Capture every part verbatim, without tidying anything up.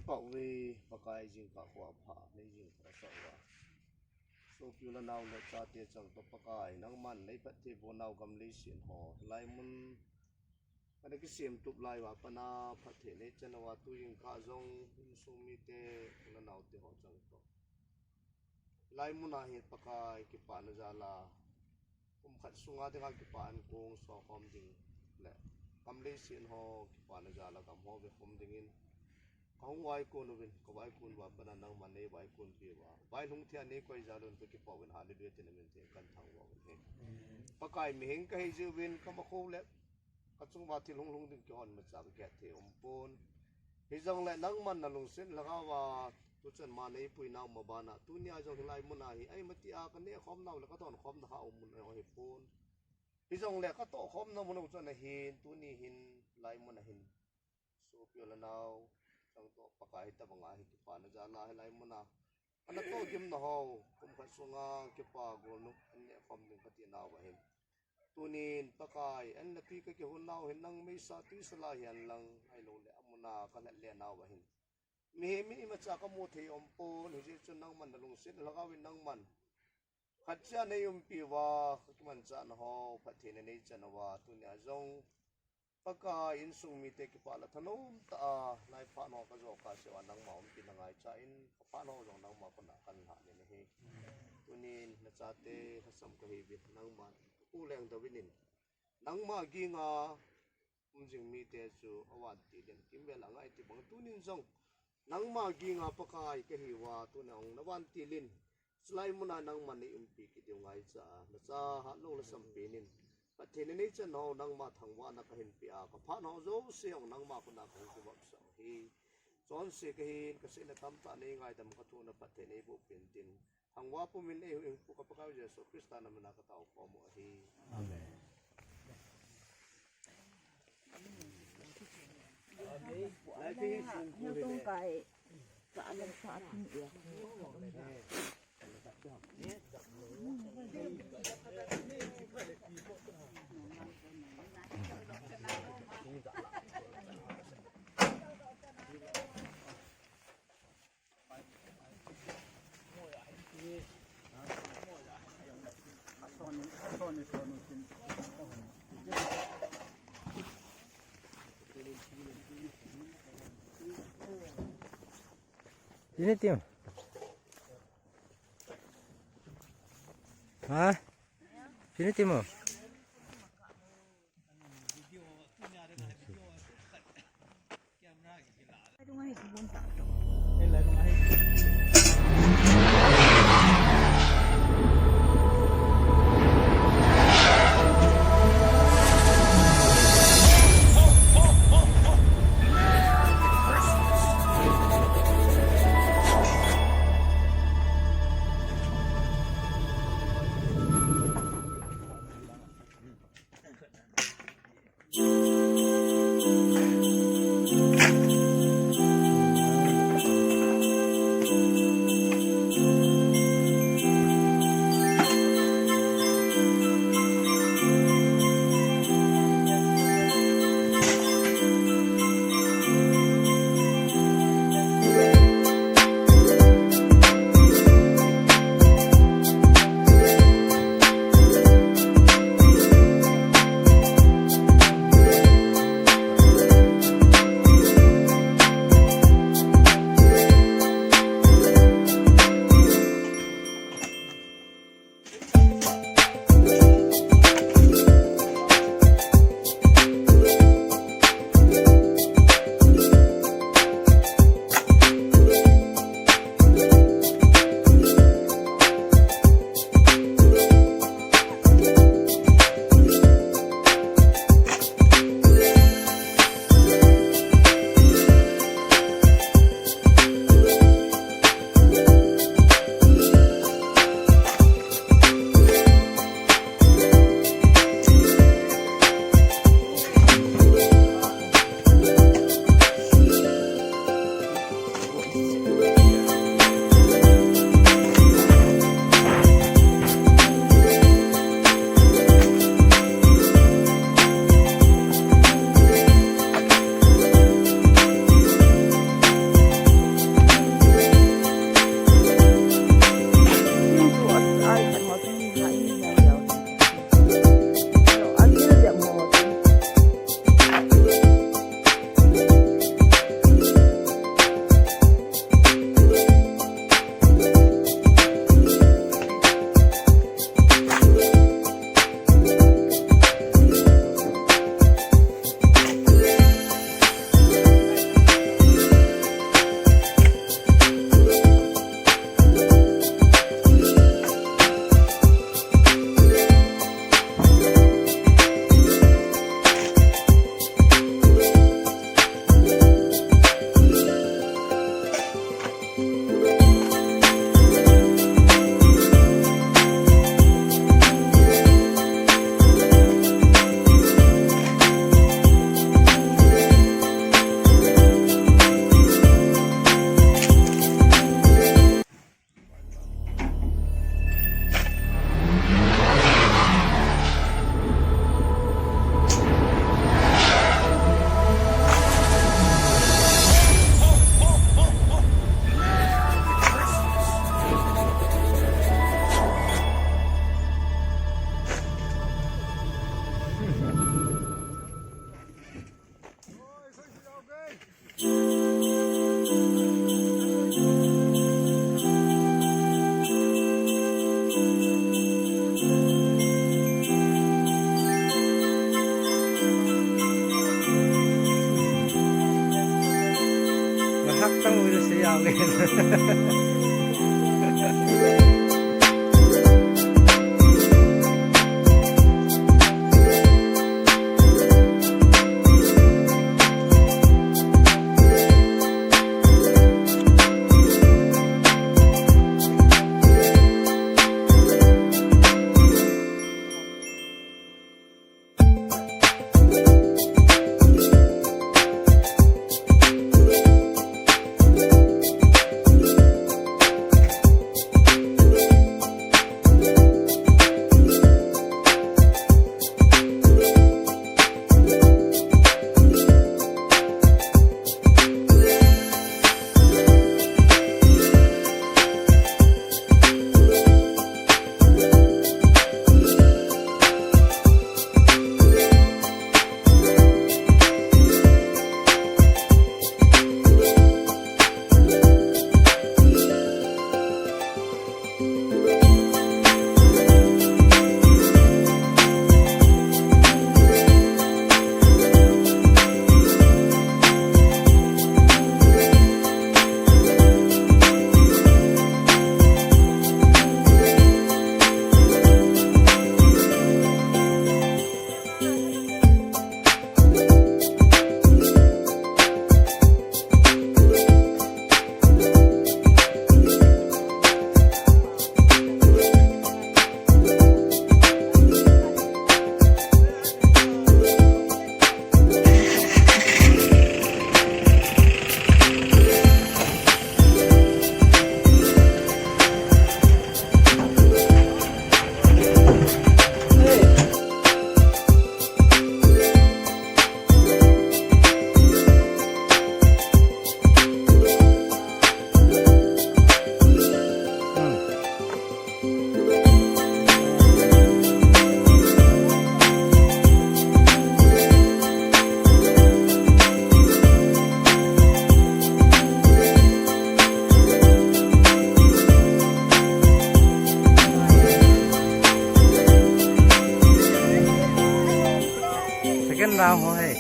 Kipah uve, Pakai, jingkah kho apha, nei jingkah sah uva. Sopi u le nao le chate chang toh Pakai, nangman nei phattheiboh nau gam leiset ho, hilaimun kana kisem tup lai uva pat a phatthei nei chan uva, tu jingkah jong insung mite, u le naote ho chang toh hilaimun a hi Pakai kipana jal a, kum khat sunga dinga kipah in kong so khom ding le gam leiset ho kipana jal a gam ho ve khom dingin, kahung vaikon uvin, kavaikon uva pat a nangman nei vaikonpi uva, vailhung thei a nei koi jal un kakipah uvin, Hallelujah tin amin theng kahin thangvah uvin ahi. Pakai, mihem kahi jeh uvin kamakho le kachung uva thil hunglhung ding kihon imacha kahet thei umpon. Hijongle nangman nalungset lhagao a tuchan ma neipui nau ma bana, tunia jong hilaimun a hi, aimati a kaneh khom nau le katon khom na kha um mun ahipon. Hijongle katoh khom na mun u chu ana hin, tuni hin, hilaimun a hin, sopi u le nao chang toh Pakai, hitobang a hi kipana jal a hilaimun a ana tohgim nau ho, kum khat sunga kipa golnop aneh khom ding kati nau ahin, tunin Pakai, an le tui kakihon nau hin nang meisa tuisa la hihen lang, ahiloule amun a kalhat le nau ahin, mihem in imacha kamu thei umpon, hijeh chun nangman nalungset lhagao in nangman khat cheh a nei umpi uva, kakimanchah nau ho phattheina nei chan uva, tunia jong Pakai, insung mite kipah le thanom tah a lai phat ho kajo kah seh uva nangma umpi na ngaicha in, kaphat ho jong nangma kona kahin lhah in ahi. Tunin nachate lhasam kahiuvin, nangman kapu leng dovin in, nangma ginga um jing mite chu avantil in, kimvel a ngai ti bang tunin jong nangma ginga Pakai kahiuva, tunia hung navantil in, chulai muna nangman nei umpi kit diu ngaicha a, nachahat lou lhasam pen in, phattheina nei chan ho nangma thangvahna kahin pe a, kaphat ho jouse jong nangma kona kahung kivopsah u ahi. Chonse kahin, kasehna tamtah nei ngaidam, kathohna phatthei neiboh pen tin, thangvah pumin eihuhhingpu ka Pakaiu Jesu Christa na mina katao khom u ahi. Amen. Sini, Tim. Ha? Sini, Tim. Second round ho hai.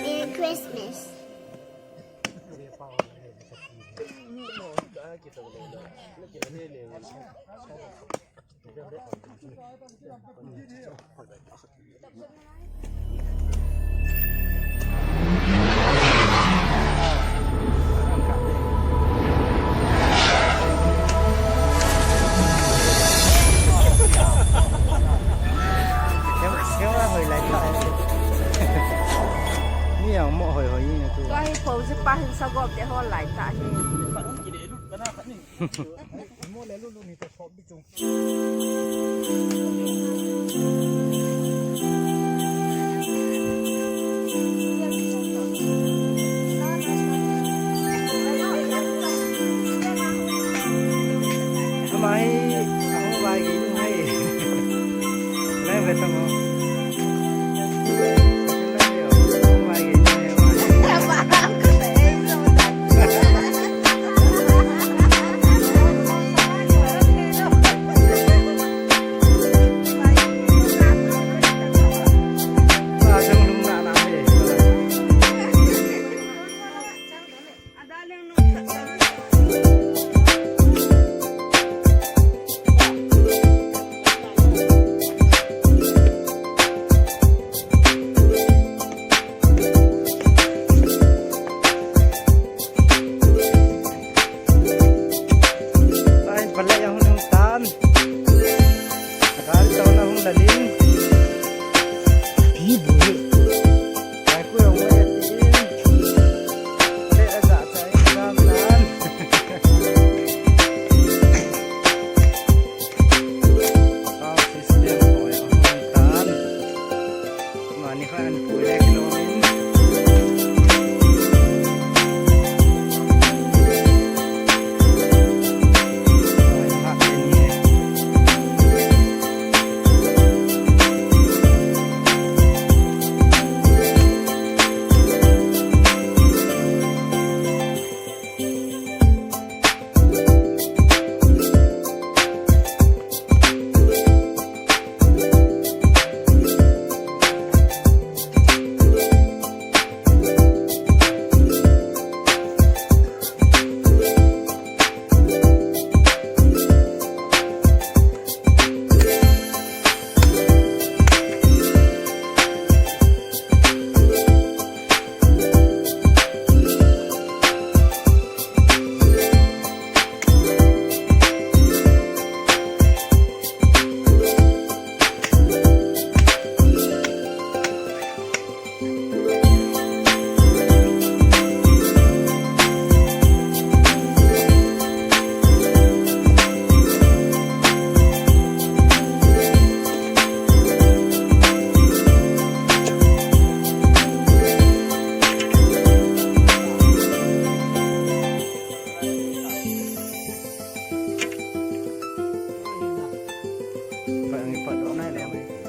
Merry Christmas. Camera hoi lai ta. Mi ang mo hoi hoi ni tu. Tua hi pose pa hin sa gop te ho lai ta hi. Mo le lu lu ni to sop bi chung. Ama hi, ahung vai gei hai. Lai ve tamo. Ahung vai gei hai. Tain pala yang hung tan. Akal tau na hung lalin. Pi bu hi. Pak, pak, pak, pak.